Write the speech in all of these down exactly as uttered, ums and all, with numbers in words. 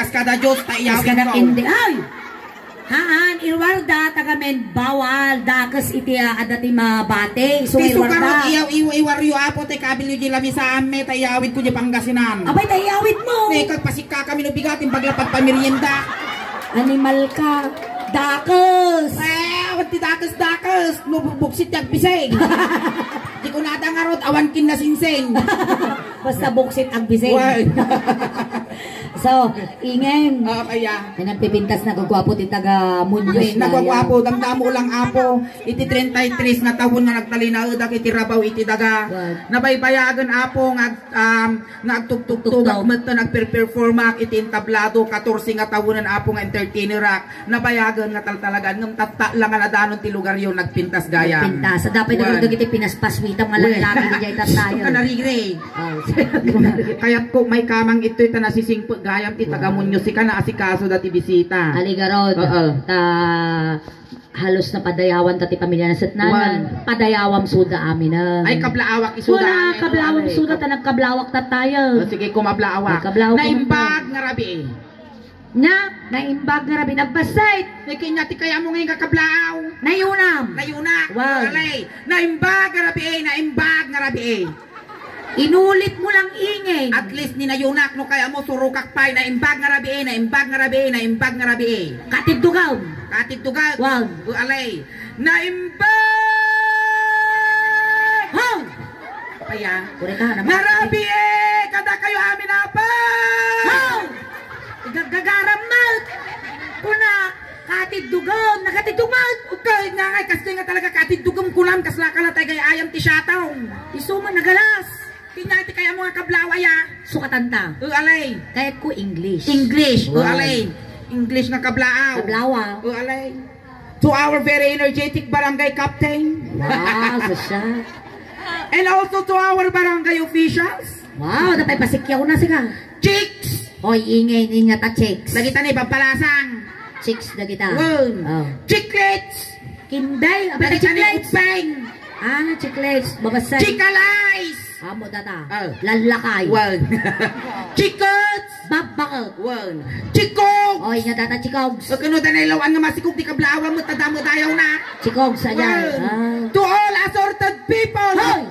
Kas kada Diyos, ta iyawid Kas kada ko. Indi. Ay! Haan, iruarda, taga men, bawal, dakes iti, ah, adda ti mabati. Isu Ti nga sukaro, iruarda. Iyaw, iwa, iwaryo, apo, tay kabilyo di lamisaanmi, ta iyawid ko di Pangasinan. Abay, ta iyawid mo. Ne, kagpasikka kami no bigat, imbag la pagpamerienda. Animal ka. Dakes. Eh, awan ti dakes, dakes. No, bu-, buksit ti agpising. Di ko nata nga rod, awan kin nasingsing. Basta buksit agbisig. Why? So, ingen. Ah, kaya. Ay, nagpipintas na gagwapo ti taga Muñoz Ay, na nagwagwapo, yan. Damdamo lang, apo. Iti treinta y tres nga taon nga nagtalinaedak iti rabaw iti daga. Wag. Nabaybayagen, apo, nga ag-, um, nga agtugtugtugak Tugtog. Met nagperperformak iti entablado, katorse nga taonen, apo, nga entertainerak. Nabayagen nga taltalagan, ngem tatta la nga nadanon ti lugaryo, nagpintas gayam. Nagpintas. Dapat Wan. Dagiti pinaspaswitam nga Wan. Lalaki, di jay tattayo. Ka narigre. Ah, Kayat ko, may kamang itoy ta nasisingpet gayam ti Wan. Taga Muñoz, sika na asikaso dati bisita. Aligarod. Oo. Ta, halos napadayawan ta ti pamilya na set nanan. Wan. Padayawam suda amin, ah. Ay, kablaawak isuda Wala, amin, kablaawam ano, suda, eh. Ta nagkablaawak tattayo. Oh, sige, kumablaawak. Nagkablaawak Naimbag nga rabii. Nya, naimbag nga rabii, nagbassit. Nagkanya ti kayamo nga kablaaw. Nayunam. Nayunak. Wow. Alay. Naimbag nga rabii, naimbag nga rabii. Inulit mo lang, ingay. At least ni nayunak no kayamo, surukak pay. Naimbag nga rabii, naimbag nga rabii, naimbag nga rabii. Katiddugaw. Katiddugaw. Wow. O, alay. Naimbag! Hoy! Apay, ah? Kureka, naman. Narabii! Kada kayo amin, apa! Hoy! Igagagaram mo! Kuna, katiddugan, nakatiddugan! Kahit nga ngay, kasi nga talaga katiddugan kunam, kasla ka na tayo gayayam ti siyataw. Isu man, nagalas! Kanya iti kayamo nga kablaaw, aya? Sukatan ta. O, alay. Kayat ko English. English. O, Wow. Alay. English nga kablaaw. Kablaaw, ah. O, alay. To our very energetic barangay captain. Wow, sasya. And also to our barangay officials. Wow, napay pasikyaw na sika. Chicks. Hoy, ingay niya ta chicks. Dagita ni papalasang. Chicks dagita. Wow. Oh. Chicklets. Kinday, apa Dagita ni chicklets? Upeng. Ah, chicklets. Babasay. Chickalais. Amo data. Oh. Lalakay. Wan. Chikots. Babakek. Wan. Chikog. Oy, nga data chikogs. Pagkano da nailawan nga masikog, di kablaawan mo, tadamo dayaw na. Chikogs, ayan. Wan. Ah. To all assorted people. Hoy!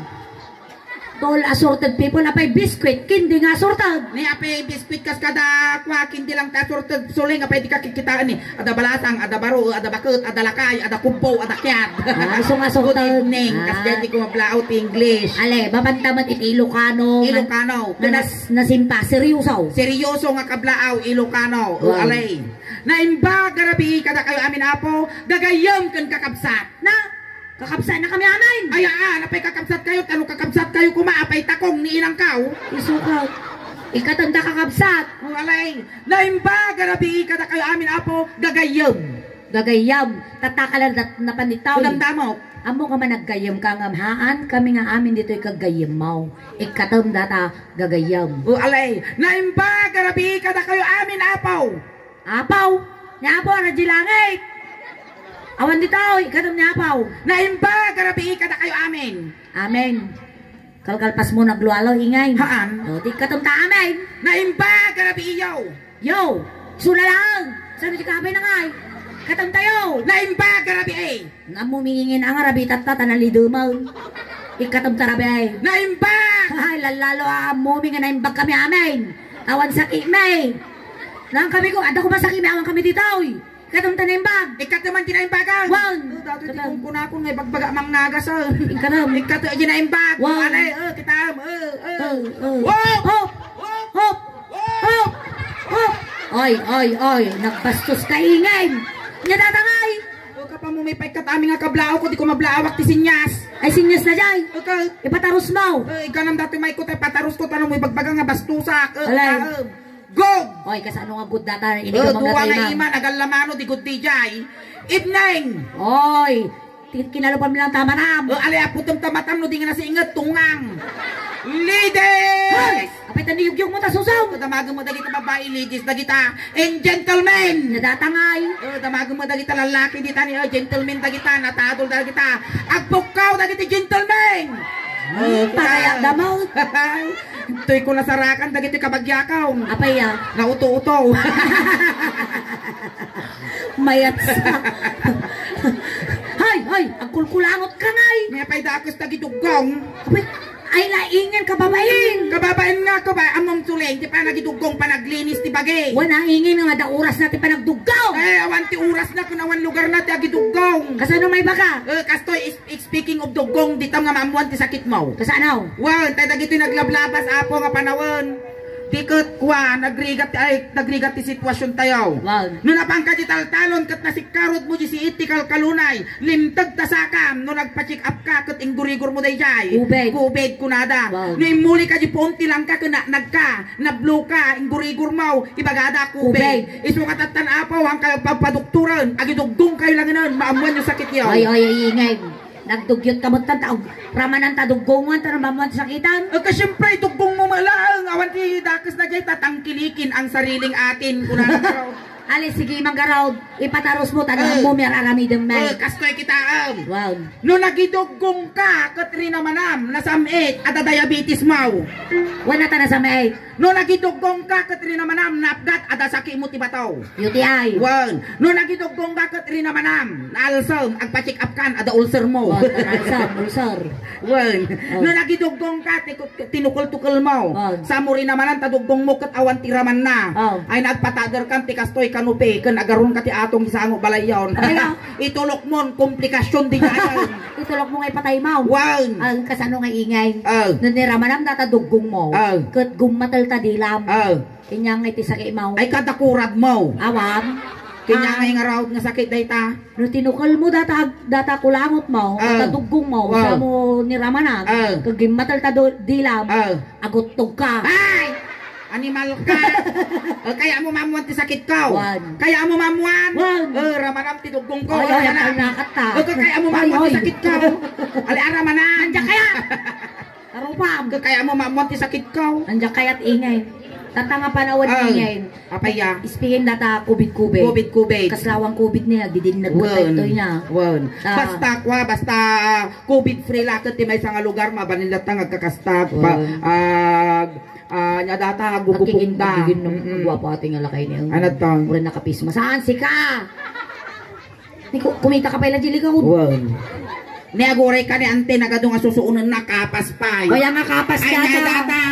To all assorted people, apay biskwit, kindi nga assorted. Ni apay biskwit kas kada kwa, kindi lang ta assorted, suling, apay di ka kikitaan ni. Ada balasang, ada baro, ada baket, ada lakay, ada kubbo, ada kiat. Ah, isu nga sungtag. Good evening. Ah. Kas dyan di ko mablaaw ti English. Ale, mabanta met iti Ilocano. Ilocano. Nga nas-, nasimpa, seryoso. Seryoso nga kablaaw, Ilocano. O, wow. Ale. Naimbag nga rabii kada kayo amin, Apo, gagayyem ken kakabsat. Na, kakabsat na kami amin. Ay, aa, napay kakabsat kayo, tano kakabsat kayo kuma, apay takong ni inang kao. Isu ka. Ikatanda kakabsat. O, ale. Naimbag nga rabii kada kayo amin, Apo, gagayyem. Gagayyem. Tattaka lang dat-, napanitaw. Damdamok. Ammo nga managgayyem ka ngem haan kami nga amin ditoy kaggayyemmo. Ikkatem data gagayyem. O, alay. Naimbag nga rabii kada kayo amin, Apo. Apo. Ni Apo, ara di langit. Awan ditoy, ikkatem ni Apo. Naimbag nga rabii kada kayo amin. Amen. Kalkalpas mo naglualo, ingay. Haan. O, ti katumta amin. Naimbag nga rabii, yo. Yo, sulalang. Sabi ti kabay na ngay. Katumta, yo. Naimbag nga rabii. Nga mumingingin ang rabii tatta, ta nalidumaw. Ikatumta rabii. Naimbag! Ay, lalalo a mumi nga naimbag kami amin. Awan sakit, may. Nang kami ko, ada ko masakit, may awan kami ditoy. Ikatum ta naimbag. Ikatum man ti naimbagan. Wan. O, datoy ti Ikatum. Kunkunakon nga ibagbaga mangngagas, o. Ikatum. Ikatum ti naimbag. Wan. Alay, o, kitam, o, o. O, o. Hop! Hop! Hop! Hop! Oy, oy, oy. Nagbastos ka, ingay. Nya datangay. O, kapamumay pa ikkat amin nga kablaaw ko, di ko mablaawak ti sinyas. Ay, sinyas na jay. O, ka- Ipatarus mo. O, iganam datoy may ko, tay patarus ko, tanong mo ibagbaga nga bastusak. O, Alay. Kaem. Gog! Oy, kasano nga gud data? Ini Oh, ka duwa nga manggatay na. Iman, agallamano, di gud dijay. Evening! Oy, ti-, kinalupan mo lang tamatam. Oh, ali, aputem tamatam, no, di nga nasiinget, tungang. Ladies! Hoy! Apay, tan niyugyog mo, ta susaw. Oh, damagen mo dagita babae, ladies, dagita, and gentlemen! Nadatangay. Oh, damagen mo dagita lalaki, di tani, oh, gentlemen, dagita, natadol, dagita. Agpukkaw, dagiti gentlemen! Hmm, para yak damo. Toy ko nasarakan dagiti kabagiakaw. Apay ya? Nauto-uto. Mayat sa. Hay, hay, agkulkulangot ka ngay. May apay dakes dagiti duggong. Apay, ay laingen kababain. Kababain nga ko ba? Among tuling, ti panagidugong panaglinis ti bagi. Wana ingen nga da oras na ti panagduggaw. Eh, awan ti oras na kun awan lugar na ti agidugong. Kasano may baka? Eh, kastoy is Speaking of duggong, ditam nga maammuan ti sakitmo. Kasano? Wen, tay dagitoy naglablabas, Apo, nga panawen. Di ket kua, nagrigat, ay, nagrigat ti sitwasiontayo. Wen. No napanka di taltalon ket nasikkarotmo di siit ti kalkalunay, limteg ta sakam, no nagpa-check up ka ket inggurigormo daydiay. Kubeg. Kubeg, kunada. Wen. No immulika di puon ti langka ket na-, nagka, nabloka, inggurigormo, ibagada, kubeg. Kubeg. Isu katattan, Apo, ang kayo pagpadukturan, agiduggong kayo langenen, maammuan yung sakit yaw. Ay, ay, ay, ingay. Nagdugyot ka met tan ta, ramanan ta duggong wen, ta ramanan sakitan. Eh, ka siyempre, duggong mo malaeng, awan ti dakes na jay, tatangkilikin ang sariling atin, kunana ka raw. Ali, sige, manggarod, ipatarus mo, tanam mo, mi ar-aramidem, may. Eh, kastoy kita, em. Wow. No nagiduggong ka, ket rinamanam, nasam-it, ada diabetes mo. Wala ta nasam-it. No nagiduggong ka ket rinamanam, naapgat, ada sakimo ti bato. U T I. Wen. No nagiduggong ka ket rinamanam, naalsem, agpa-check up kan, ada ulcer mo. Oh, naalsem, ulcer. Wen. Oh. No nagiduggong ka, ti-, tinukel-tukel mo. Oh. Sa mo rinamanan, ta duggong mo ket awan ti ramanna. Oh. Ay nagpatader kan ti kastoy kanupi, ken agaron ka ti atong isango balayyon. Ay, ah. Itulok mon, komplikasyon di kaya. Itulok mo nga ipatay mo. Wen. Ang kasano nga ingay. Oh. No niramanam data duggong mo. Oh. Ket gummatel ta dilam. Oh. Kanya nga iti sakit mo. Ay, kadakurad mo. Awan. Kanya Ah. nga ingaraw nga sakit dayta. No tinukel mo data, data kulangot mo, Ah. data duggong mo, Wow. sa mo niramanan, Ah. ket gimmatel ta do-, dilam, Ah. aguttog ka. Ay! Animal ka. Eh, kaya mo mamuan ti sakit ko. Wan. Kaya mo mamuan. Wan. Eh, ramanam ti duggong ko. Ay, ay, Ramanam. Ay, nakat ka. Eh, kaya mo mamuan Ay, ti ay. sakit ko. Ali, ah, ramanam. Nandiyan kaya? Arupam. Kaya mo mamuan ti sakit ko. Nandiyan kaya at ingay. Tata nga panawan Ah, ingay. Apaya. Speaking data covid covid. Covid, covid. Kaslawang covid niya, gidinnag ko Wan. Ito niya. Wan. Ah. Basta kwa, basta covid free laket ti maysa nga lugar, mabalin latta nga agkakastag. Pa, Wan. ah, Ah, nya data, agugupong Agkigin-, da. agkigin-, Mm-mm. Guwapo ati nga lakay niya. Ano to? Uray nakapisma. Saan si ka? Ni ku-, kumita ka pa ila, Jilly, ka, oh. Wan. Ni aguray ka ni ante, nagadu nga susuunan na, kapas pa, eh. Kaya nga kapas Ay, ka nga na. Data.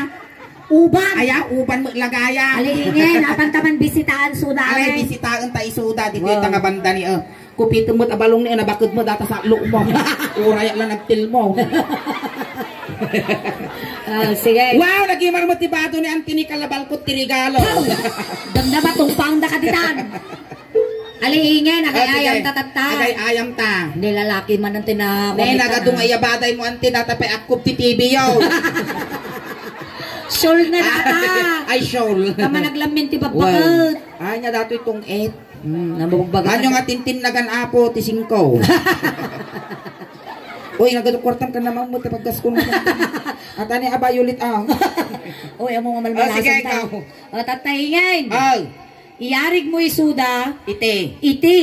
Uban. Aya, uban mo lagaya. Alingin, apan taman bisitaan, suda, Alay, ay. Bisitaan ta isuda, di Wan. Kita nga banda ni, eh. Kupitem met a balong ni, nabaked mo, data sa lo mo. Uray la nagtil mo. Ah, sige. Wow, nagimar mo ti bado ni Auntie ni Kalabalkot ti regalo. Damdama, tumpang da kaditan. Alingin, Ah, sige. Agay-ayam ta tatta. Agay-ayam ta. Nilalaki man ang tina-, Ne, nagadu nga iyabaday mo, Auntie, data pay akkup ti T V yo. Shawl na data. Ay, shawl. Tama naglamin ti babbaket. Wow. Ay, nga datoy tong-et. Hmm, namubagbagan. Ano nga tintinnagan, Apo, ti singko? Uy, nagadu kwartam ka naman mo, tapaggasko na. At ani, aba, yulit, ah. Uy, amo nga Oh, sige, malmalasan ta. Ikaw. O, tataingen. Oh. Iyarig mo isuda. Iti. Iti.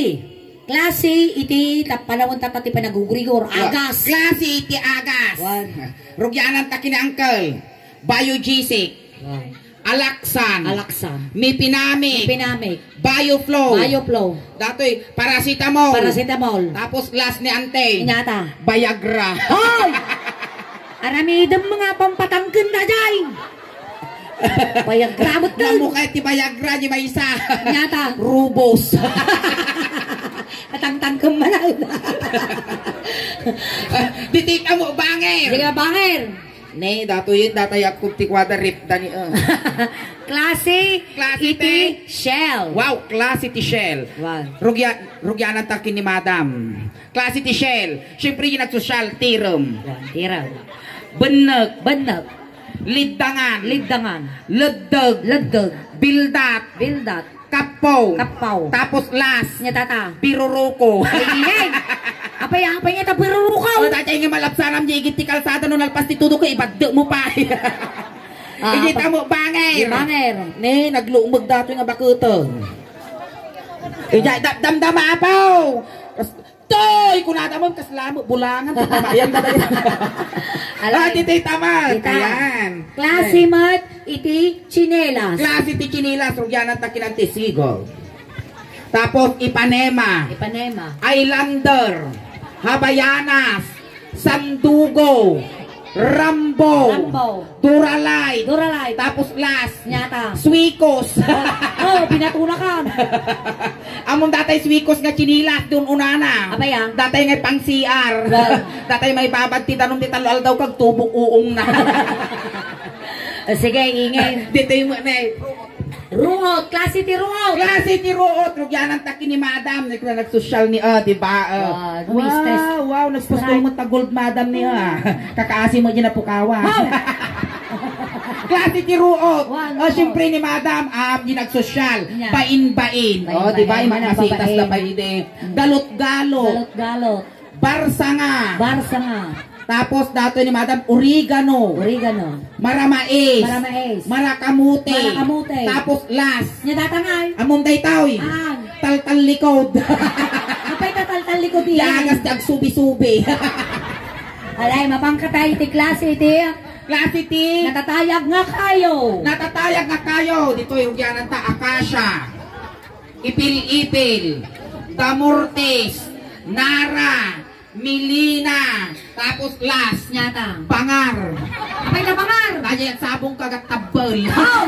Klase iti, ta-, panawon ta pati panagugurigor. Wa-, Agas. Klase iti agas. Wan. Rugyanan ta kini Uncle. Biogesic. Wan. Alaxan. Alaxan. Mipinamic. Mipinamic. Bioflow. Bioflow. Datoy, paracetamol. Paracetamol. Tapos last ni Ante. Inyata. Viagra. Hoy! Aramidem mo nga pampatangken na dyan. Viagra mo to. Namukay ti Viagra ni maysa. Inyata. Rubos. Atangtangken man. Di ti ka mo, banger. Di ka banger. Ne, datoyen, datayak ti kuada rip, dani, eh. Klase, Klase iti ti? Shell. Wow, klase ti shell. Wow. Rugya-, rugyanan ta ken ni Madam. Klase ti shell. Siyempre, yung nagsosyal, tirem. Wow, tirem. Benneg. Benneg. Liddangan. Liddangan. Leddeg. Leddeg. Bildat. Bildat. Kappaw. Kappaw. Tapos last. Nya tata. Piruruko. Ay, ingay. Apay, apay nga ta piruruko. O, tatay nga malapsanam di igit ti kalsada no nalpas ti tudo ko, ibadde mo pa. Ah, Igit pa-, mo, banger. Banger. Ne, naglumeg datoy nga baketeng. Ija, da-, damdama, apaw. Kas-, Toy! Kunada mo, kasla mo, bulangan, pamayan ka tayo. Alay. Ah, ditoy taman. Dita. Ayan. Klase met iti tsinelas. Klase ti tsinelas, rugyanan ta kinanti, Sigol. Tapos, Ipanema. Ipanema. Islander. Havaianas. Sandugo. Rambo. Rambo. Duralite. Duralite. Tapos last. Nyata. Suikos. Oh, oh, pinatulakan. Amon datay suikos nga tsinelas, dun unana. Apay, ah? Datay nga pang C R. Well. Datay maibabad ti danum ti tallo aldaw kag tubok uong na. Eh, sige, ingay. Ditoy mo na eh. Ruot, klase ti ruot. Klase ti ruot, rugyanan ta ken ni madam, nagsosyal ni, ah, di ba? Ah. Wow, wow, nagpustol mo ta gold madam ni, ah. Kakaasi mo dyan na pukawa. Wow. Klase ti ruot. Wow, oh, ruot. Siyempre ni madam, ah, di nagsosyal. Yeah. Bain-bain. Oh, di ba? Bain-bain, masitas na bain. Galot-galot. Galot-galot. Barsanga. Barsanga. Tapos datoy ni madam, oregano. Oregano. Maramais. Maramais. Marakamote. Marakamote. Tapos last. Nya datangay. Amom daytoy. Ang. Taltallikod. Apay ta taltallikod iya? Dagas ti agsubi-subi. Alay, mapangkatay ti klase ti. Klase ti. Natatayag nga kayo. Natatayag nga kayo. Ditoy, rugyanan ta, acacia. Ipil-ipil. Damortis. Nara. Milina. Tapos last. Nyata. Bangar. Apay na bangar? Kaya sabong kagat tabbel. Oh!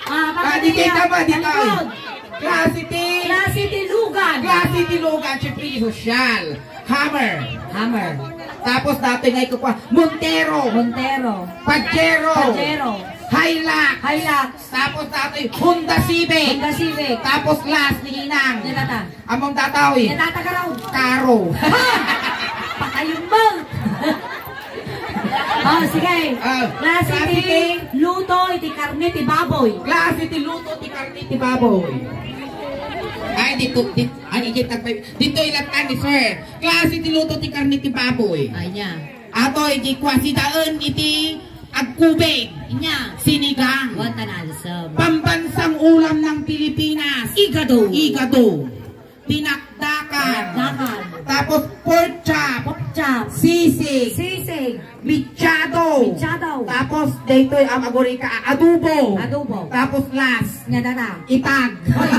Ah, di kita ba, di tayo? Klase ti? Klase ti lugan. Klase ti lugan, siyempre, sosyal. Hammer. Hammer. Tapos dati nga ikukuha, Montero. Montero. Pajero. Pajero. Hilux. Hilux. Tapos dati, Honda Civic. Honda Civic. Tapos last, ni Inang. Ni Tata. Among datawi. Ni Tata Karaw. Karo. Ha! Patayon mo! Oh, sige. Ah, klase klase ti ti luto iti karne ti baboy. Klase ti luto ti karne ti baboy. Ay, dito, dito, ay, dito, dito ilatan ni sir. Klase ti luto ti karne ti baboy. Ay, niya. Ato, iti kwasi daen iti agkubig. Inya. Sinigang. Wata na alsem. Pambansang ulam ng Pilipinas. Igado. Igado. Pinakdakan. Pinakdakan. Tapos pork chop. Pork chop. Sisig. Sisig. Mechado. Mechado. Tapos daytoy ang agurika, adobo. Adobo. Tapos last. Nya dara. Itag. Hoy,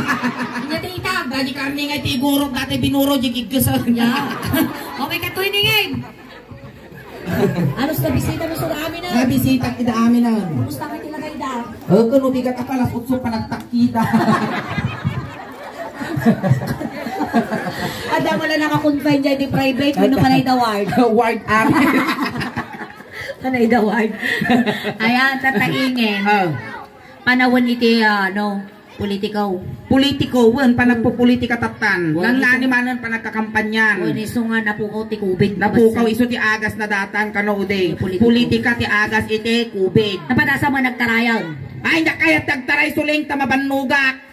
nya ti itag. Dadi karne nga ti igurok, dati binuro, di giggesel. Ya. Okay, katoy ni ngayon. Alos na bisita mo sa amin na. Nabisita kita amin na. Kumusta ka tilagay da? Oh, kung umigat ka alas otso pa nagtakita. Ada mo na nakakonfine dyan di private, ano pa na ida ward? Ward amin. Panay da ward. Ayan, tataingin. Oh. Panawan iti, ah, ano, politiko. Politiko, wen, panagpupolitika tattan. Wen, nang isu- nani manen panagkakampanyan. Wen, isu nga napukaw ti covid. Napukaw, basta isu ti agas na datan, kano ude. Politiko. Politika ti agas iti covid. Napadasa mo nagtarayan. Ay, nya kayat nagtaray suling ta mabannogak.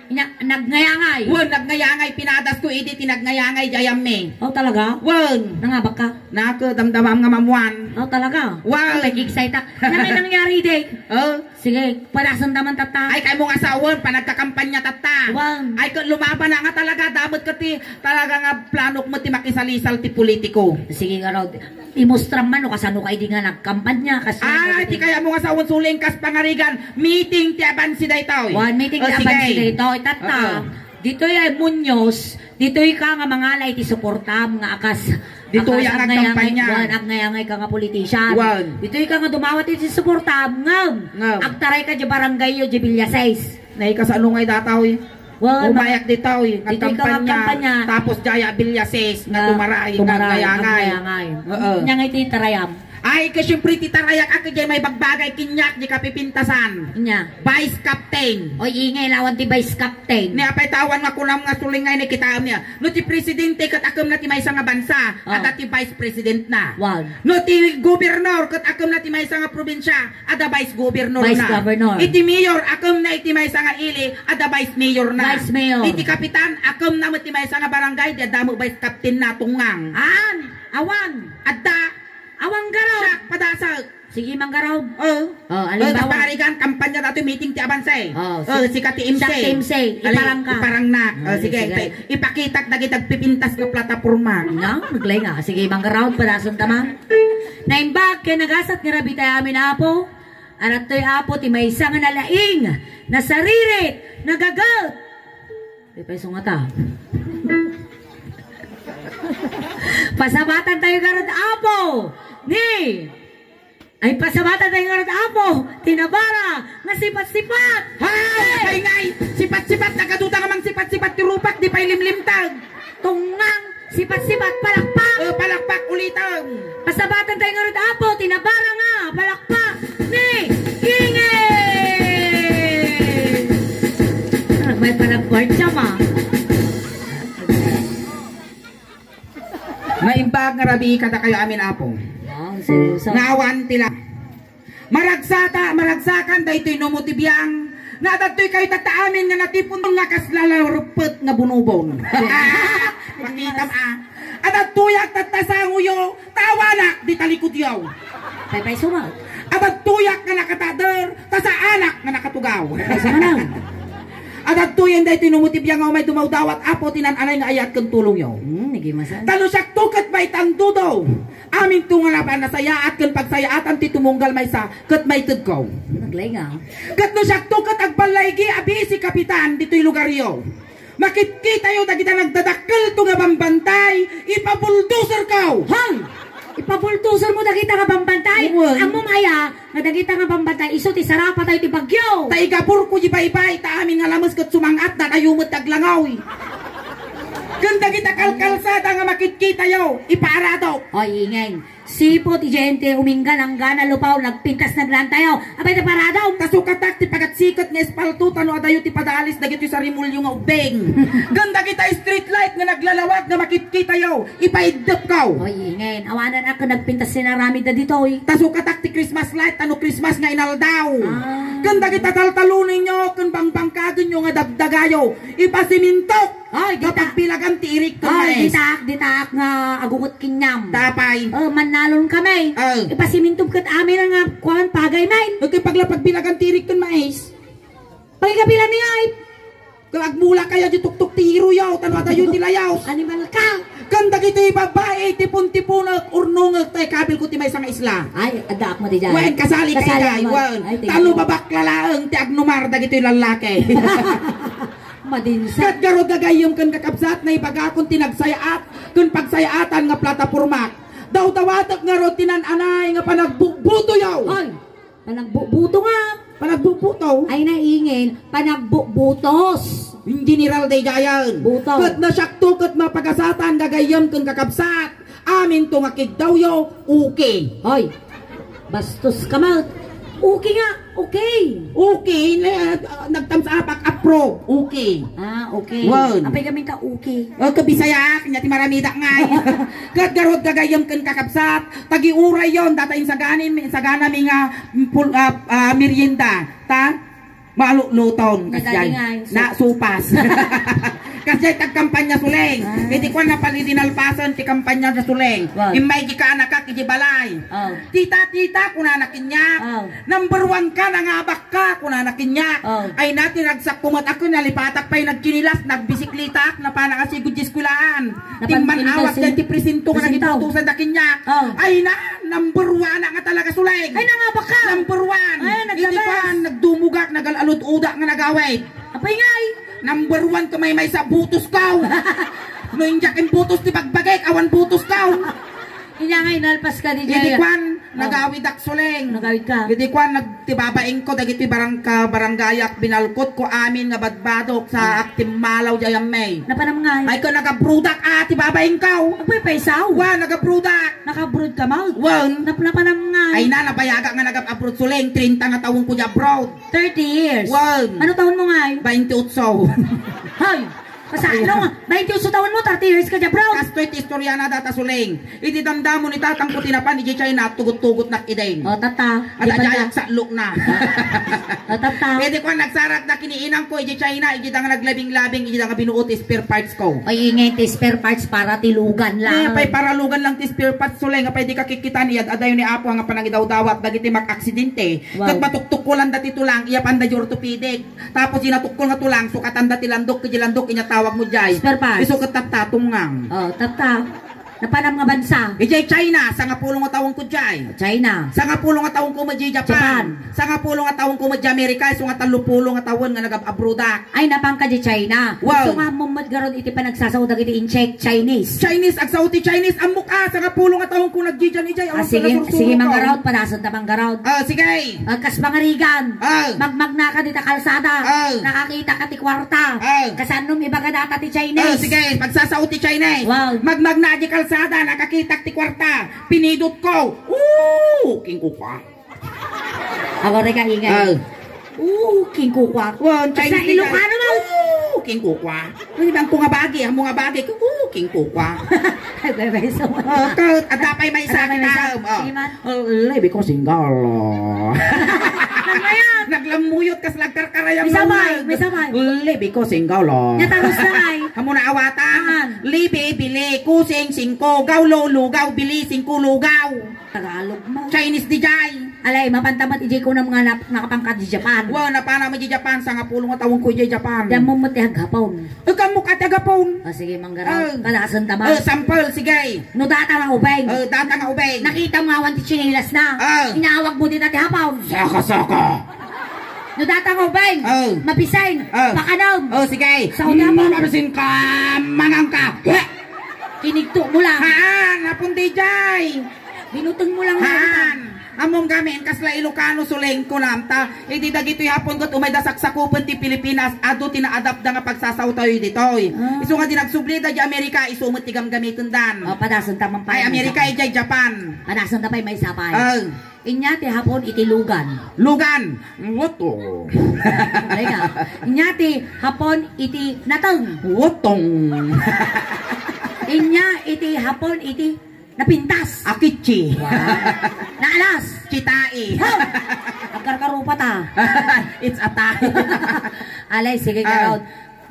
Nya, nagngayangan. Wen, nagngayangan, pinadas ko idi ti nagngayangan, jayam mi. Oh, talaga? Wen. Nangabak ka? Nako, damdamam nga mamuan. Oh, talaga? Wen. Nag-excite ka. Ano nangyari, Day? Oh. Sige, padasen ta man tatta. Ay, kaymo nga sawen, panagkakampanya tatta. Wan. Ay, ket lumaban na nga talaga, damet ket ti talaga nga planok met ti makisalisal ti politiko. Sige nga raw, imustram man no kasano ka idi nga nagkampanya, kas Ay, ti kayamo nga sawen suling kas pangarigan, meeting ti abansi daytoy. Wan, meeting ti abansi daytoy, tatta. Oo. Ditoy ay Muñoz, ditoy ka nga mangala iti suportam nga akas, ditoy akas nga agngayangay, agkampanya. Wan, agngayangay ka nga politician. Wan. Ditoy ka nga dumawat iti suportam ngem, ngem agtaray ka di barangay yo di Villa seis. Nay, kasano ngay dataw, eh? Wan, umayak ditaw, eh, ditoy ka nga agkampanya, agkampanya. Tapos jaya Villa seis nga tumaray, tumaray, agngayangay. Agngayangay. Oo. Nya nga iti tarayam. Ay, ka siyempre ti tarayak a kadiay maibagbagay kaniak di kapipintasan. Nya. Vice Captain. Oy, ingay lawan ti Vice Captain. Ni apay tawan nga kunam nga sulingay ni kitaem niya. No ti presidente ket akem na ti maysa nga bansa, oh, adda ti vice president na. Wow. No ti gobernador ket akem na ti maysa nga probinsya, adda vice governor na. Vice governor. Iti mayor, akem na iti maysa nga ili, adda vice mayor na. Vice mayor. Iti kapitan, akem na met ti maysa nga barangay, di adda met vice captain na, tungang. An, awan. Adda. Awan garaw. Siak, padasek. Sige, manggaraw. Oh. Oh, alimbawa. Oh, kas pangarigan, kampanya datoy, meeting ti abanse. Oh, oh, si-, sika ti M C. Siak ti M C. Ali, iparangka. Iparangnak. Oh, oh, sige, sige. Ipa-, ipakitak dagiti agpipintas nga plataporma. Nga, naglaing nga. Sige, manggaraw, padasen ta man. Naimbag ken nagasat nga rabii tayo amin, Apo. Adtoy, Apo, ti maysa nga nalaing, nasaririt, nagaget. Di pa isu ngata. Pasabatan tayo garud, Apo. Ni. Ay, pasabatan tayo garud, Apo. Ti nabara nga sipat-sipat. Hay! Apay ngay, sipat-sipat, nagaduda nga mangsipat-sipat ti rupak, di pay limlimtag. Tungnang, sipat-sipat, palakpak. Eh, palakpak, ulitan. Pasabatan tayo ngarud, Apo, ti nabara nga palakpak ni Ingen. May palakpak siya, ma. Naimbag nga rabii kadakayo amin, Apo. Wow, seryoso. Nga awan ti la-, Maragsata, maragsakan daytoy numo ti biang, nga adtoy kayo tatta amin nga natipon nga kasla la reppet nga bunubon. Makitam a. Adtoyak tatta sangoyo, ta awanak di talikudyo. Paypayso nga. Adtoyak nga nakatader, ta saanak nga nakatugaw. Payso nga na. Adtoyen daytoy numo ti biang nga umay dumawdawat, Apo, ti naan-anay nga ayat ken tulongyo. Hmm, nagimasa. Ta no siakto ket maitandudo. Aminto nga napan nasayaat ken pagsayaatan ti tumunggal maysa ket maitedko. Naglaing nga. Ket no siakto ket agballaigi a bisi kapitan ditoy lugaryo. Makitkitayo dagita nagdadakkelto nga bambantay, ipabuldoserko. Hang! Ipabuldoser mo dagita nga bambantay? Wen. Ammom aya nga dagita nga bambantay isu ti sarapatayo ti bagyo. Ta igaburko di baybay, ta amin nga lames ket sumang-at, datayo met ti aglangaw. Ken dagita kalkalsada nga makitkitayo, ipaarado. Oy, Ingen. Siput, idiay ti uminggan, anggana lupaw, nagpintas, naglantayaw. Apay ti paradaw? Ta sukatak ti pagatsikot nga espalto, ta no adayo ti padalis dagitoy sarimulyo nga ubbing. Ken dagita street light nga naglalawag nga makitkitayo, ipaiddepko. Oy, Ingen, awanan a ken nagpintas sinaramid da ditoy. Ta sukatak ti Christmas light, ta no Christmas nga inaldaw. Ah. Ken dagita taltalonenyo, ken bangbangkagenyo nga dagdagayo, ipasimintok. Ay, dita. Kapagbilagan ti irik ken mais. Ay, ditak, ditak nga agungot kaniam. Tapay. Oh, mannalon kami. Oh. Ipasimintom ket amin nga kuan, pagay man. Ket pagla pagbilagan ti irik ken mais. Pagkabilan ni ay. Ket agmula kaya di tuktok ti iroyo, tano adayo ti layos. Animal ka. Ken dagiti babai, tipon-tiponek, urnongek, tay kabil ko ti maysa nga isla. Ay, addaak mo ti diay. Wen, kasali kay diay, wen. Ay, thank you. Tano babakla laeng ti agnumar dagiti lallaki. Madinsa. Ket garud gagayyem ken kakabsat, naibagakon ti nagsayaat ken pagsayaatan nga platapormak. Dawdawatek ngarud ti naan-anay nga panagbukbutoyo. Ay, panagbubuto nga. Panagbubuto? Ay, naingen, panagbubutos. General daydiayen. Buto. Ket no siakto ket mapagasatan gagayyem ken kakabsat. Aminto nga kiddawyo, okay. Hoy, bastos ka, Mal. Okay nga, okay. Okay, na, ah, nagtamsaapak, approve. Okay. Ah, okay. Wen. Apay gamin ka, okay. Oh, kabisayak, nya ti maramidak ngay. Ket garud gagayyem ken kakabsat, tagiurayyon, data insaganim, insaganami nga, mm, pul-, ah, ah, merienda. Ta? Maluluton, kasjay. Nadali nga, so- Na, supas. Kasjay tagkampanya Suleng. Ah. Iti kuan na pali dinalpasen ti kampanya da Suleng. Wow. Immay di kaanakak iti balay. Oh. "Tita, tita," kunana kaniak. Oh. "Number one ka, nangabak ka," kunana kaniak. Oh. Ay na, tinagsakko met a ken nalipatak pay nagkinilas, nagbisiklitaak, napanak a sigud ti eskuelaan. Napan-, Timman awat kinilas, daytoy presinto nga presinto. Nagitutusan da kaniak. Oh. Ay na, number one nga talaga, Suleng. Ay, nangabak ka? Number one. Ay, nagdabas. Iti kuan, nagdumogak, nagal-alud-odak nga nagawid. Apay ngay? Number one ka maymaysa, butos ka. No, injak in butos ti bagbagik, awan butos ka. Inya nga inalpas ka di. Iti kuan, Oh. Nagawidak, Suleng. Nagawid ka. Iti kuan, nag-, ti babaing ko, dagiti barangka-, baranggayak, binalkot ko amin nga badbadok sa Oh. Aktimmalaw di ayammay. Napanam nga. Ay ko, nagabrudak, ah, ti babaing ko. Agpaypaysaw? Wa, nagabrudak. Nakabrood ka, Mal? Wen. Nap-, napanam nga. Ay na, nabayaga nga nagab-abroad, Suleng. Treinta nga taon ko di abroad. Thirty years? Wen. Ano taon mo nga? Bainte otso. Hoy! Kasano nga? Bainti-otso tawenmo, thirty years ka diay abroad. Kastoy ti istoriana, Tata Suling. Idi damdamo ni tatangko ti napan idiay China, tugot-tugotnak idin. O, tata. At di pa adiay ta- agsallokna. O, tata. Idi kuan, nagsarakda ken ni inangko idiay China, idi da nga naglabing-labing, idi da nga binuo ti spare partsko. Ay, ingay ti spare parts para ti lugan lang. Ay, pay para lugan lang ti spare parts, Suling, apay dika kikkitan, iyad-adayo ni Apo nga panangidawdawat dagiti mag-aksidente. Wow. Ket matuktukkolanda ti tulang, iyapanda diay orthopedic. Tapos, idi natukkol nga tulang, sukatanda ti landok, ket diay landok, inya tawagmo diay. Spare parts. Isu ket tatta, tungngang. O, tatta. Napanam nga bansa? Idiay China, sangapulo nga tawenko diay. China. Sangapulo nga tawenko met idiay Japan. Japan. Sangapulo nga tawenko met idiay Amerika, isu nga tallopulo nga tawen nga nagab-abroadak. Ay, napanka idiay China. Wow. Isu nga ammom met garud iti panagsasao dagiti Incheck, Chinese. Chinese, agsao ti Chinese, ammok a, sangapulo nga tawenko nagdidian idiay. Ah, awan sige, panasursurok sige, ka. Manggarawd, padasenta manggarawd. Ah, sige. Ah, kas pangarigan. Ah. Magmagnaka dita kalsada. Ah. Nakakitaka ti kuarta. Ah. Kasanom ibaga data ti Chinese. Ah, sige, pagsasao ti Chinese. Wow. Magmagna di kalsada, nakakitak ti kuarta. Pinidotko. Oo, king kukua. Ako rin ka ingay. Ah. Oo, king kukua. Wow, Chinese. Sa Ilocano mo. Oo, king kukua. Ano bang kung abagi, amo nga abagi, kuku, king kukua. Ay, bebe, so. Oh, kat, adda pay maysa. Adda pay maysa. Kita, oh. Sige, man. Oh, libi ko single. Ano yan? Naglamuyot kas nagkarkarayam. May sabay, may sabay. Libi ko single. Natarus na ay. Amo na awatan. Aan? Libi, bili, kusing, singko, gawlo, lugaw, bili, singko, lugaw. Tagalog mo. Chinese di jay. Alay, mapanta met ijay kunam nga nap-, nakapangka di Japan. Wa, napana mo di Japan, sangapulo nga tawenko ijay Japan. Diyan mo met ti aghapon. Ikaw mo ka ti aghapon. O, sige, manggaraw. Ah. Kalasan ta ba? Ah, sampal, sige. No data nga ubeng. Ah, data nga ubeng. Nakita mo awan ti tsinelas na. Ah. Inaawag mo dita ti hapon. Saka, saka. No data nga ubeng. Ah. Mabisin. Ah. Pakanam. Oh, sige. Sa udapan. Mamabisin ka, mangang ka. Heh! Kinigto mo lang. Haan, hapon di jay. Binuteng mo lang. Haan. Ammom gamin, kasla Ilocano, Suling, kunam ta. Idi dagitoy hapon ket umayda saksakupen ti Pilipinas, adu ti naadapda nga pagsasaotayo ditoy. Ah. Isu nga di nagsublida di Amerika, isu met ti gamgamitendan. O, padasen ta man. Ay, Amerika, ijay Japan. Padasen ta pay, maysa pay. Ah. Inya ti hapon iti lugan. Lugan. Woto. Ay ka. Inya ti hapon iti nateng. Wotong. Inya iti hapon iti napintas. Akichi. Wow. Naalas. Chitai. Ho! Agkarkarupa ta. It's a tie. Alay, sige, ah, Gerald.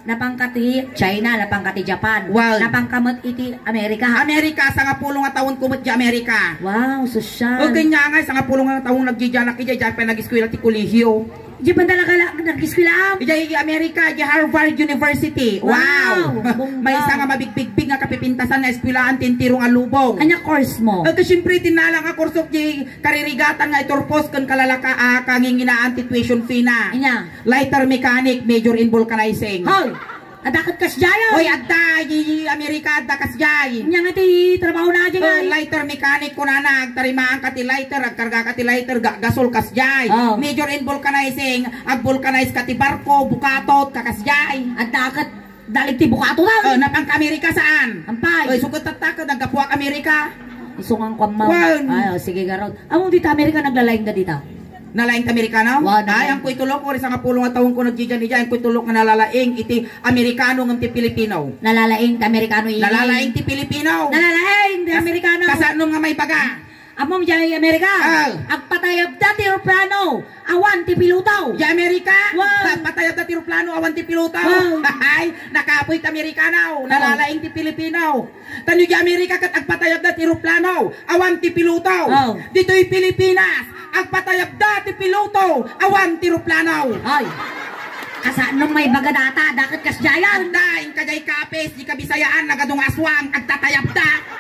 Napangka ti China, napangka ti Japan. Wow. Napangka met iti Amerika. Amerika, sangapulo nga tawenko met di Amerika. Wow, sosyal. Okay nga nga, sangapulo nga tawen nagdidianak, ijay, ijay pay nag-eskwela ti kolehiyo. Di ba talaga la-, nag-eskwela? Ijay, ijay Amerika, ijay Harvard University. Wow. Wow, bongga. Maysa nga mabigbigbig nga kapipintasan nga eskwelaan ti entero nga lubong. Anya course mo? Okay, siyempre, tinala nga kurso ti karirigatan nga iturpos ken kalalaka-, ah, kanginginaan ti tuition fee na. Anya? Lighter mechanic, major in vulcanizing. Hoy! Adda ket kasdiay, ah. Oy, adda, di Amerika, adda kasdiay. Nya nga ti trabaho na, di. Oh, nga, eh. Lighter mechanic, kunana, agtarimaan ka ti lighter, agkarga ka ti lighter, ga-, gasol kasdiay. Oh. Major in vulcanizing, agvulcanize ka ti barko, bukatot, kakasdiay. Adda ket dalig ti bukato na. Oh, napangka Amerika saan? Ampay. Oy, sugot tatta ket naggapuak Amerika. Isungan ko, ma'am. Wen. Ay, oh, sige, garod. Amo dita Amerika, naglalaing da dita. Nalaing ti Amerikano? Wa, nalaing. Ay, amko itulok, ori sangapulo nga tawenko nagdidian ijay, amko itulok nga nalalaing iti Amerikano ngem ti Pilipino. Nalalaing ti Amerikano, ini. Nalalaing ti Pilipino. Nalalaing ti Kas-, Amerikano. Kasano nga maibaga? Ammom, jay Amerika. Ah. Agpatayabda ti eroplano, awan ti piloto. Jay Amerika? Wow. Agpatayabda ti eroplano, awan ti piloto. Wow. Ay, nakapoy ti Amerikano. Oh. Nalalaing ti Pilipino. Tano di Amerika ket agpatayabda ti eroplano, awan ti piloto. Oh. Ditoy Pilipinas, agpatayabda ti piloto, awan ti eroplano. Ay. Kasano maibaga data, daket kasdiayan. Adda, inka jay kapis, di Kabisayaan, nagadungaswang, agtatayabda.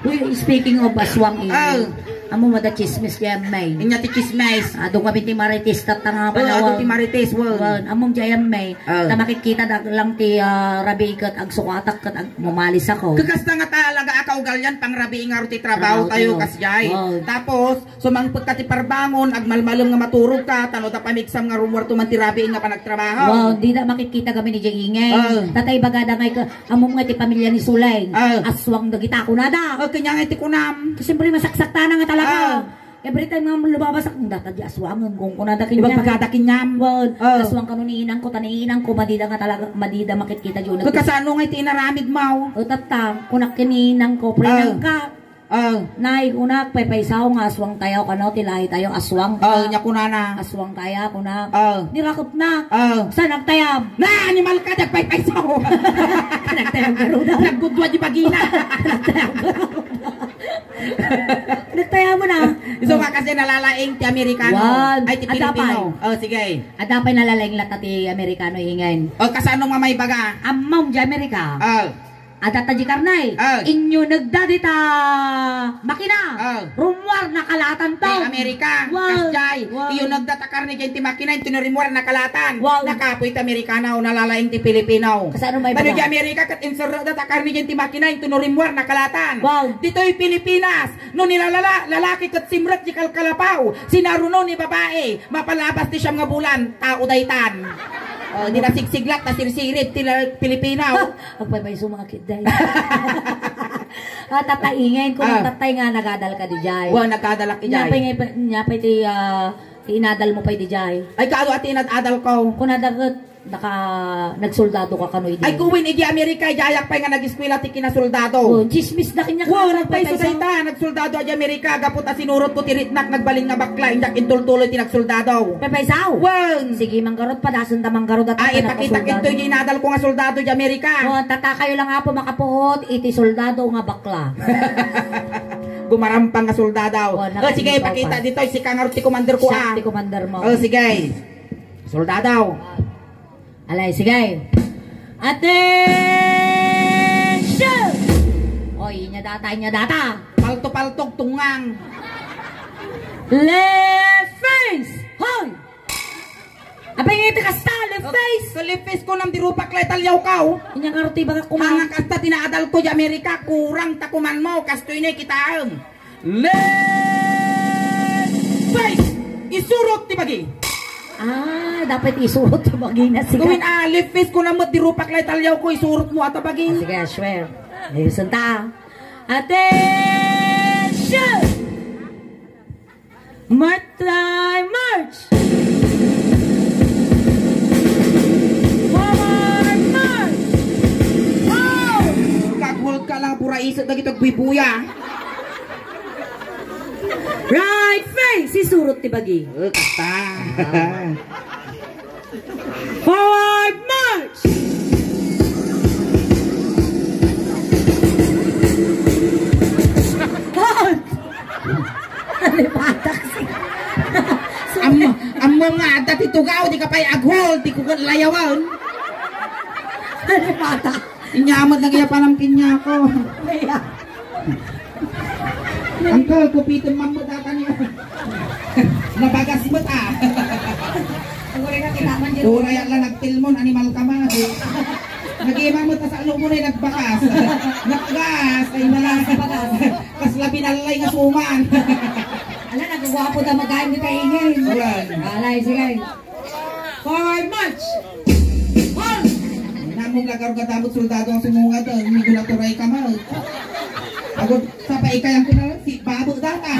Uy, speaking of aswang, eh. Oh. Amo, mada chismis jay, may. Inya ti chismis. Adu kami ti Marites, tatta nga. Oh, panawan. Adu ti Marites, wen. Wen, amo jay, may. Ah. Ta makitkita da lang ti, ah, rabii ket agsukatak ket ag-, mumalisako. Ket kasta nga talaga a kaugalian, pangrabii ngarud ti trabaho tayo, kasdiay. Wow. Tapos, sumangpet ka ti parbangon, agmalmalem nga maturog ka, tano ta pamigsam nga rummuarto man ti rabii nga panagtrabaho. Wow, di da makitkita kami ni Jay Ingay. Ah. Tatay bagada ngay ka, amom nga ti pamilya ni Suleng. Ah. Aswang dagita, kunada. Ah, kanya nga ti kunam. Siyempre, masaksakta na nga talaga. Ah. Every time nga lumabasak, data di aswangen, kung kunada Di kanyam. Magpagada kanyam. Wen, Oh. aswang kano ni inangko, ta ni inangko, madida nga talaga, madida makitkita di uneg. Kasano nga iti inaramid mo? O, tatta, kunak ken ni inangko, Oh. prinangka. Oh. Nay, kunak, paypaysaw nga aswang tayo, kano, ti lahi tayo, aswang. Oh, nya kunana. Aswang kaya, kunak. Oh. Nirakep na. Oh. Saan nagtayam? Na, animal ka, nagpaypaysaw. Nagtayam ka, Ruda. Naggudwa di bagina. Nagtayam ka, Ruda. Nagtaya mo na. Isu nga kasi nalalaing ti Amerikano. Wan. Ay, ti Adda Pilipino. pay. Oh, sige. Adda pay nalalaing latta ti Amerikano ingen. Oh, kasano nga maibaga? Ammom di Amerika. Oh. Adda ta di karne. Oh. Inyo nagda dita makina. Oh. Rummuar na kalatan to. Ti Amerika. Wan. Kasjay. Wan. Iyo nagda ta karne diay ti makina, inton rummuar na kalatan. Wan. Nakapoy ti Amerikano, nalalaing ti Pilipino. Kasano maibaga? Tano di Amerika, ket inserrada ta karne diay ti makina, inton rummuar na kalatan. Wan. Ditoy Pilipinas, No nilalala, lalaki ket simrek ti kalkalapaw, sinaruno ni babae, mapalabas ti siam nga bulan, tao daytan. Oh, di nasigsiglat, nasirsirib ti la-, Pilipino. Agpaypayso mga kidday. Ah, tataingen ko Ah. ng tatay nga nagadal ka di jay. Wa, nagadalak di jay. Nya pay nga ipa-, nya pay ti, ah, ti inadal mo pay di jay. Ay, kaano ati inad-adal ko? Kunada ket Naka, nagsoldado ka kano idi? Ay, kuwen, idi Amerika, idi ayak pay nga nag-eskwela ti kinasoldado. Oh, chismis da kanya Wow, ka, nagpayso nagpayso. Dayta, nagsoldado idi Amerika, gapu ta sinurot ko ti ritnak, nagbalin nga bakla, indak intultuloy ti nagsoldado. Paypaysaw? Wen! Sige, manggarod, padasen ta manggarod at Ay, ipakita nagpasoldado. Kito yung inadal ko nga soldado di Amerika. Oh, tatakayo lang, apo, makapuot, iti soldado nga bakla. Gumarampang nga soldado. Oh, Oh, sige, nakakita pakita pa. Dito, si Kangarot ti commander ko, Siya ah. Ti commander mo. Oh, sige. Soldado. Alay, sige. Attention! Oy, inya data, inya data. Palto-paltog, tungang. Left face! Hoy! Apay nga iti kasta, left face! Sa left face ko nang dirupak la italyaw ka, oh. Inya nga ruti baga kumang. Hanga kasta tinaadal ko di Amerika, kurang ta kuman mo, kastoy na kitaem. Left face! Isurot ti bagi. Ah, dapat isurot ti bagi na siya. Gawin, ah, left face ko na mo, dirupak la italyaw ko, isurot mo ata bagi. Ah, sige, swear. Listen ta. Attention! March, march! Forward march! Wow! Kagwal ka lang, pura isot na gito, gwibuya. Right face, isurot ti bagi. Oh, kasta. Ah. Forward march! Halt! Alipatak si Am-, ammo nga, adda ti tugaw, di ka pay aghold, di ko ka layawan. Alipatak. Inya met nagyapanam kaniako. Uncle, kupitem man met ata niya. Nabagas met, ah. Ang gulay na kita man dyan. Uray la nagtilmon, animal ka man. Nagima met, tas alo mo na yung nagbakas. Nagbagas, ay wala. Bagas, bagas. Kasla binallay nga suman. Ala, nagagwapo ta magkain kita ingin. Wala. Alay, sige. Forward march! Halt! Namog lagar nga damot soldado ang sumungad, eh. Hindi ko naturay ka, ma. Agod, sa paikayan ko na, si Babo data.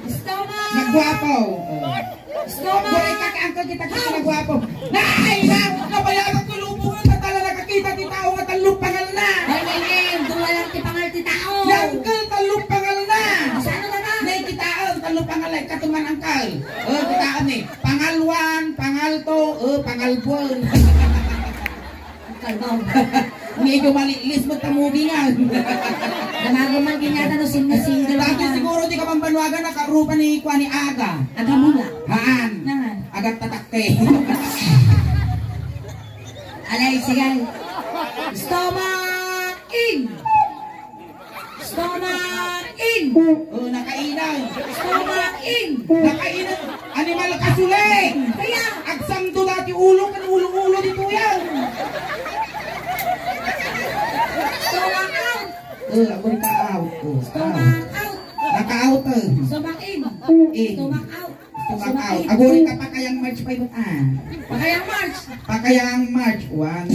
Stomach! Nagwapo. Stomach! Kuray ka, kay Uncle kita, kita nagwapo. Nay, na, nabayaran ko lubungan na tala nakakita ti tao nga talong pangal na. Ay, ay, ay, duwa lang ti pangal ti tao. Ni Uncle, talong pangal na. Saan na ba? Nay, kitaen, talong pangal, ay, katuman, Uncle. Oh, kitaen, eh. Pangal one, pangal two, oh, pangal buwan. Kalmaw. Medyo malilis mo tamugi nga. Namago man kanyata no single, single Dati ka. Siguro di ka pambanwagan na karupa ni Kuan ni Aga. Aga mula. Haan. Nangan. Agat tatakte. Alay, sige. Stomach in! Stomach in! Oh, nakainang. Stomach in! Nakainang. Animal ka, suling! Kaya? Agsangdo dati ulo, kan ulo-ulo di tuyan. Stomach out! Oh, ako rin ka out. Oh, Stomach out! Naka-out, eh. Stomach in! Eh. Stomach out! Stomach out. Aguri ka pa kayang March five, ah. Pakayang March. Pakayang March one.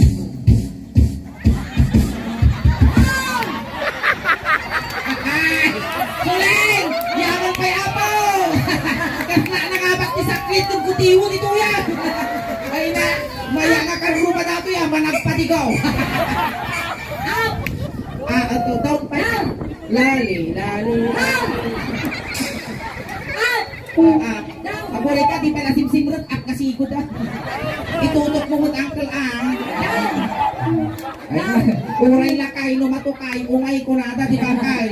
Ay! Yaman pay, Apo! Kasla na nga ba't ti sakit ng kutiwo ni Tuya? Ay na, maya nga karruba na to yan, managpatigaw. Up! Ah, ito, down pa. Down! Lali, lali. Up! Up! Ah, ah. Down! Aguray ka, di pala simsimrot, up kasigod, ah. Itutok mo mo, uncle, ah. Down! Ay, uray lakay no matukay, ungay kunada ti bakal.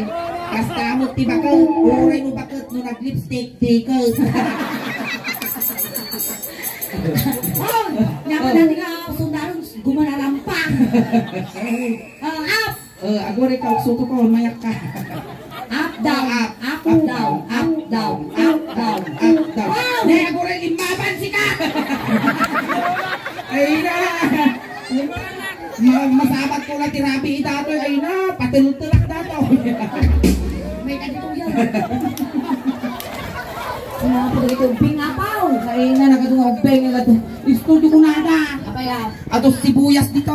Kasta met ti baket, uray no baket no nag-lipstick, diket. Oh, nyaman na nga, sundaron, gumanarampa. Ah, up! Eh, aguray ka, suto ko, mayak ka. Up, down, up, down, up, down, up, down, up, down. Wow! Ne, aguray, limaban si ka! Ay na! Ma masabat ko na ti rabi datoy, ay na, patultulak datoy. May kadito yan. Wala po dito, bing apaw. Ay na, nakadunga ubeng, nagadu-, studio ko nada. Apay, ah. Ato sibuyas dito.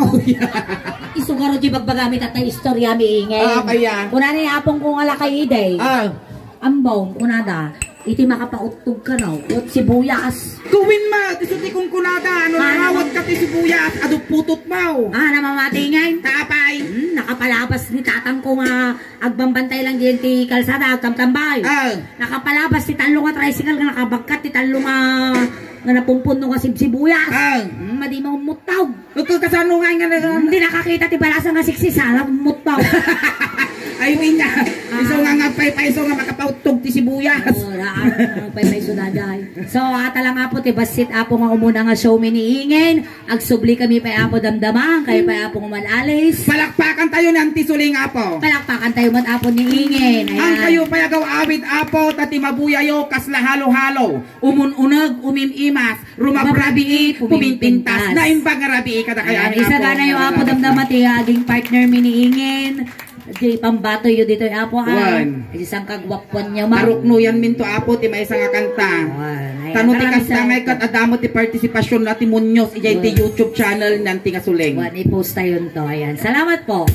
Isu nga ro di bagbagami tatta istorya mi ingay. Ah, apay, ah. Kuna ni apong ko nga lakay iday. Ah. Ambong, kunada, iti makapauttog kano, ket sibuyas. Gawin ma, ti su ti kunkunada, ano, ah, narawat ka ti sibuyas, adu putotmo. Ah, namamati ngay? Tapay. Hmm, nakapalabas ni tatang ko nga agbambantay lang diyan ti kalsada, agtamtambay. Ah. Nakapalabas ti tallo nga tricycle nga nakabagkat ti tallo nga, nga napumpun no nga sibsibuyas. Ah. Hmm, madi maumuttog. Ito kasano nga nga nga- Hindi nakakita ti balasa nga siksisala, mutpaw. Ay, niya. Iso nga nga paypayso nga makapauttog ti sibuyas. Oh, raan, paypayso na, day. So, ata lang apo, ti bassit apo nga umuna nga show mi ni Ingen. Agsubli kami pay apo damdama, kayo pay apo nga malalis. Palakpakan tayo ni Auntie Suling apo. Palakpakan tayo man apo ni Ingen. Ayan. Ang kayo pay agaw awit apo, tati mabuyayo, kasla halo-halo. Umun-uneg, umim-imas, rumabrabii, pumimpintas. Naimbag nga rabii kada kay amin, Apo. Isagana yo, Apo, damdama ti aging partner mi ni Ingen. Di pambatoy yo ditoy, Apo, ah. Wan. Di sangkagwapuan niya, ma. Paruknoyan minto, Apo, ti maysa nga kanta. Wan. Ayan. Tano ti kasta ngay ket adda met ti partisipasyon na ti Muñoz, ijay ti YouTube channel ni Auntie nga Suling. Wan, i-post tayo to. Ayan. Salamat po.